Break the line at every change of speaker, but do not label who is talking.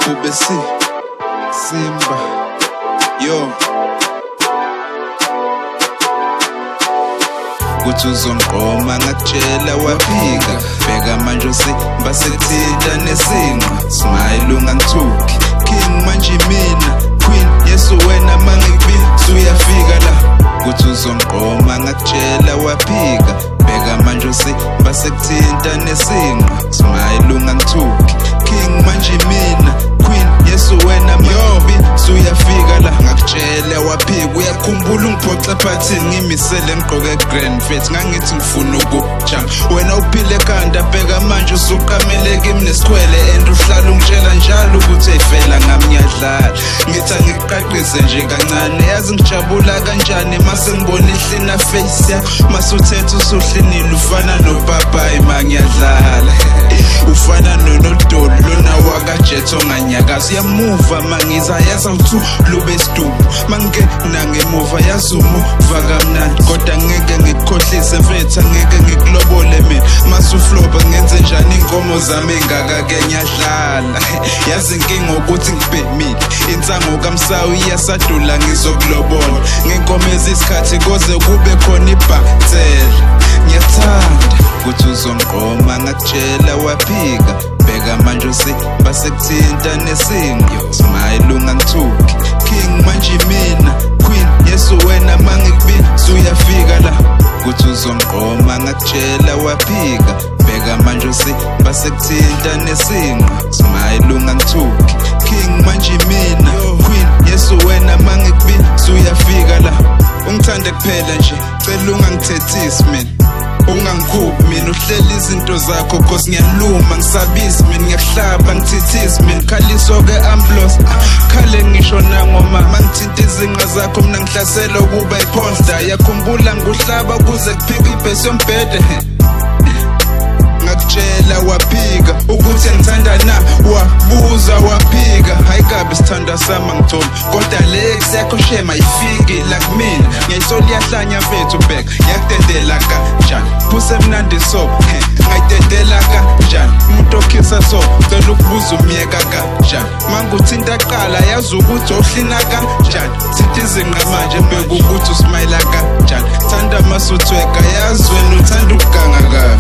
Bhubesi, Simba, yo. Kuthi uzongiqoma, ngakutshela waphika. Bheka manje uSimba sekuthinta nesinqa. Smile, ungangithuki, king manje mina, queen yesu wena, mangikubiza uyafika la. Kuthi uzongiqoma, ngakutshela waphika. Bheka manje uSimba sekuthinta nesinqa. Smile, ungangithuki, king manje mina, queen yesu wena, mangikubiza uyafika la. Ngakutshela waphika. Uyakhumbula ungiphoxa phathini, ngimisele ngigqoke grand fit, ngangithi ngifuna ukujama, wena uphile ekhanda. Bheka manje usuqamele kimi nesikhwele, and uhlala ungitshela njalo ukuthi eyifela ngami ngiyadlala. Ngithi angikuqaqise nje kancane, yazi ngijabula kanjani mase ngibona ihlina face yakho, masuthetha usuhlinile, ufana nopapayi. Ma ngiyadlala, ufana nonodoli lona wakajet onganyakazi. Uyamuva mangiza, yazi awuthu lube isidubu mangena ngemuva, yazi umuva kamnandi, kodwa ngeke ngikukhohlise mfethu, angeke ngikulobole mina masufloba. Ngenze njani inkomo zami engaka ke? Ngiyadlala, yazi inkinga ukuthi ngibhemile insango kamsawu iyasadula. Ngizokulobola ngenkomo ezisikhathi koze kube khona ibhansela. Ngiyathanda ukuthi uzongiqoma, ngakutshela waphika. Bheka manje uSimba sekuthinta nesinqa. Smile, ungangithuki, king manje mina, queen yesu wena, mangikubiza uyafika la. Kuthi uzongiqoma, ngakutshela waphika. Bheka manje uSimba sekuthinta nesinqa. Smile, ungangithuki, king manje mina, queen yesu wena, mangikubiza uyafika la. Ungithande kuphela nje, cela ungangithethisi mina, ungangikhubi mina, uhleli izinto zakho, 'cause ngiyaluma, ngisabisi mina, ngiyakuhlaba, ngithithisi mina, khaliso-ke amblos khale ngisho nangoma mangithinta izinqa zakho mina ngihlasela ukuba i-pornstar. Yakhumbula nguhlaba kuze kuphike ibhesi yombhede. Ngakutshela waphika ukuthi ngithanda na, wabuza waphika. Hayi kabi sithanda sami, angitholi, kodwa le ex yakho shame ayifiki la kumina. Ngiyayisola, iyahlanya mfethu. Bheka ngiyakudedela kanjani, phuse emnandi, so ngayidedela kanjani umuntu okhisa? So cela ukubuza, umyeka kanjani manguthinta qala, yazi ukuthi ohlina kanjani? Thinta izinqa manje, bheka ukuthi usmayila kanjani. Thanda masuthweka, yazi wena uthanda ukuganga kabi.